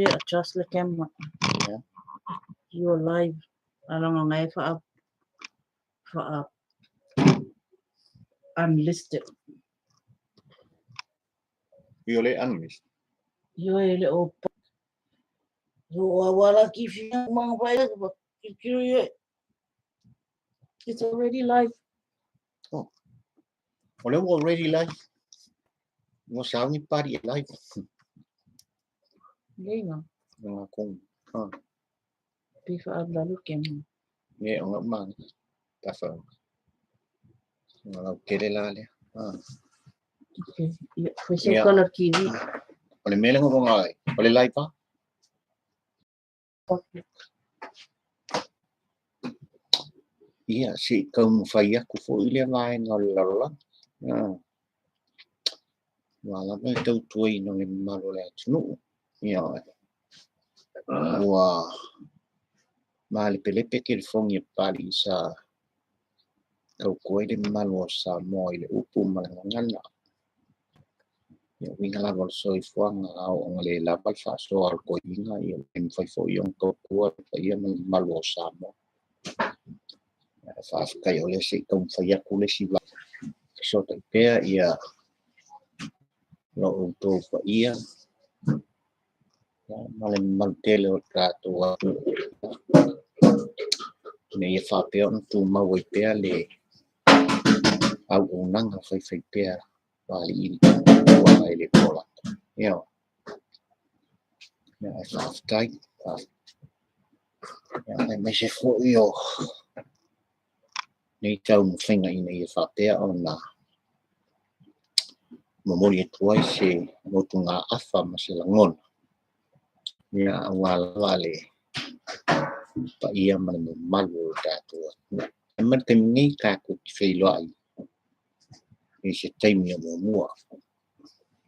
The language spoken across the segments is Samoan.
Adjust the camera. Yeah. You're live. Along ngai fa fa unlisted. Io le unlist. Yo ele o yo wala ki fi mang pa It's already live. Oh. O le already live. Mo sa ni party live. Lenga. Nga kong. Ha. Pi fa lalu camera. Ne o nga mang. Ta fa. Nga lau kele la le. Ha. Okay. Yeah, for so color kiwi. O le mele ngo nga ai. O le live pa. Okay. Ia, si kau mo whai aku fo i le vaenga o le lalolagi. Ua lava e tautuaina o le mamalu o le atunuu. Ia, ua malepelepe kelefogi e Papalii sa tautua ai le mamalu o Samoa i le upu ma le gagana. Ia, uiga lava o le soifuaga a oo ina le lava le faasoa a le toeaina, ia e mafai foi ona tautua le paia ma le mamalu o Samoa. Faafetai o lea se i taumafai atu le isi vaega. Fesootai pea ia lo outou paia ma le mamalu tele o le tatou atunuu ina ia faapea ona tumau ai pea le auaunaga faifaipea a alii ma tauaga e le po lata. Ioe. Ia, ae faafetai. Ia, aemaise foi o nei taumafaiga ina ia faapea ona momoli atu ai se motugaafa ma se lagona, ia, aua lava le paia ma le mamalu o le tatou atunuu. Ae ma le taimi nei tatou te feiloai i se taimi o muamua.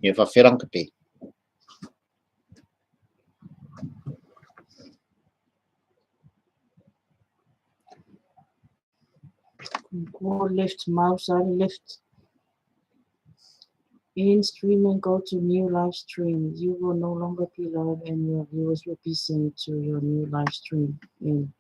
Ia faafetai lagatape. Go left, mouse out left. In streaming, go to new live stream. You will no longer be live and your viewers will be sent to your new live stream. End.